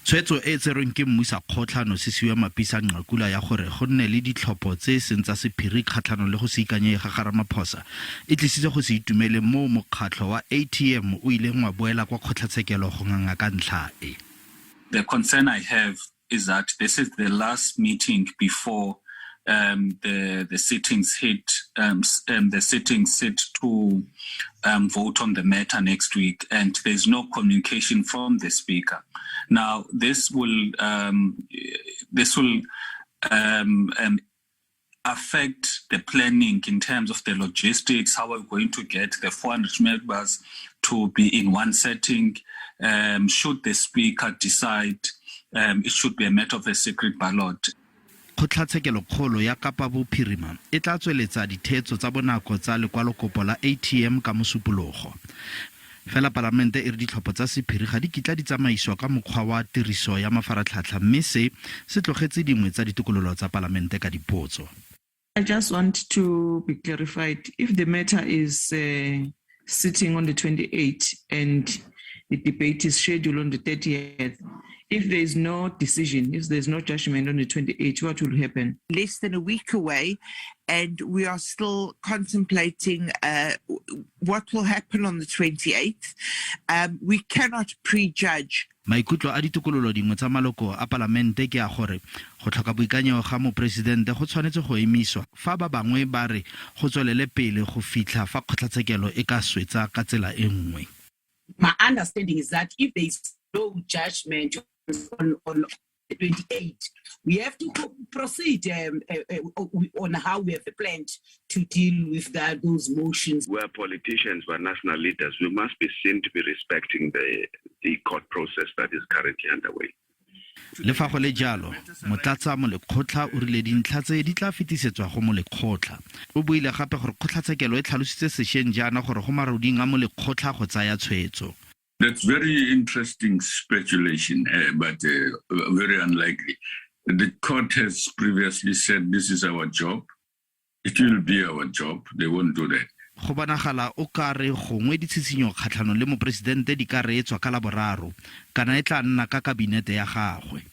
Tshwetso e e tserweng ke mmusakgotlha Nosisiwe Mapisa Nqakula ya gore go nne le ditlhopho tse e seng tsa sephiri kgatlhanong le go se ikanyege ga ga Ramaphosa e tlisitse go se itumele moo mokgatlho wa ATM o ileng wa boela kwa kgotlatshekelo go nganga ka ntlha e. The concern I have is that this is the last meeting before um, the the sittings hit um, um, the sittings sit to um, vote on the matter next week, and there's no communication from the speaker. Now this will um, this will um, um, affect the planning in terms of the logistics, how we're going to get the 400 members to be in one setting. Um, should the speaker decide um, it should be a matter of a secret ballot. Kgotlatshekelokgolo ya Kapa Bophirima e tla tsweletsa ditheetso tsa bonako tsa lekwalokopo la ATM ka Mosupologo. Fela palamente e re ditlhopho tsa sephiri ga di kitla di tsamaiswa ka mokgwa wa tiriso ya mafaratlhatlha mme se se tlogetse dingwe tsa ditokololo tsa palamente ka dipotso. I just want to be clarified. If the matter is uh, sitting on the 28th and the debate is scheduled on the 30th, if there is no decision, if there is no judgment on the 28th, what will happen? Less than a week away, and we are still contemplating uh, what will happen on the 28th. Um, we cannot prejudge Maikutlo a ditokololo dingwe tsa maloko a palamente ke a gore go tlhoka boikanyego ga moporesidente go tshwanetse go emiswa, fa ba bangwe ba re go tswelele pele go fitlha fa kgotlatshekelo e ka swetsa ka tsela e nngwe. My understanding is that if there is no judgment on, on 28, we have to proceed um, uh, uh, on how we have planned to deal with that, those motions. We are politicians, we're national leaders. We must be seen to be respecting the, the court process that is currently underway. Le fa go le jalo, motlatsa molekgotlha o rile dintlha tse di tla fetisetswa go molekgotlha. O buile gape gore kgotlatshekelo e tlhalositse sešweng jaana gore go maruding a molekgotlha go tsaya tshwetso. That's very interesting speculation, uh, but uh, very unlikely. The court has previously said this is our job. It will be our job. They won't do that. Go bonagala o ka re gongwe ditshitshinyo kgatlhanong le moporesidente di ka reetswa ka Laboraro, kana e tla nna ka kabinete ya gagwe.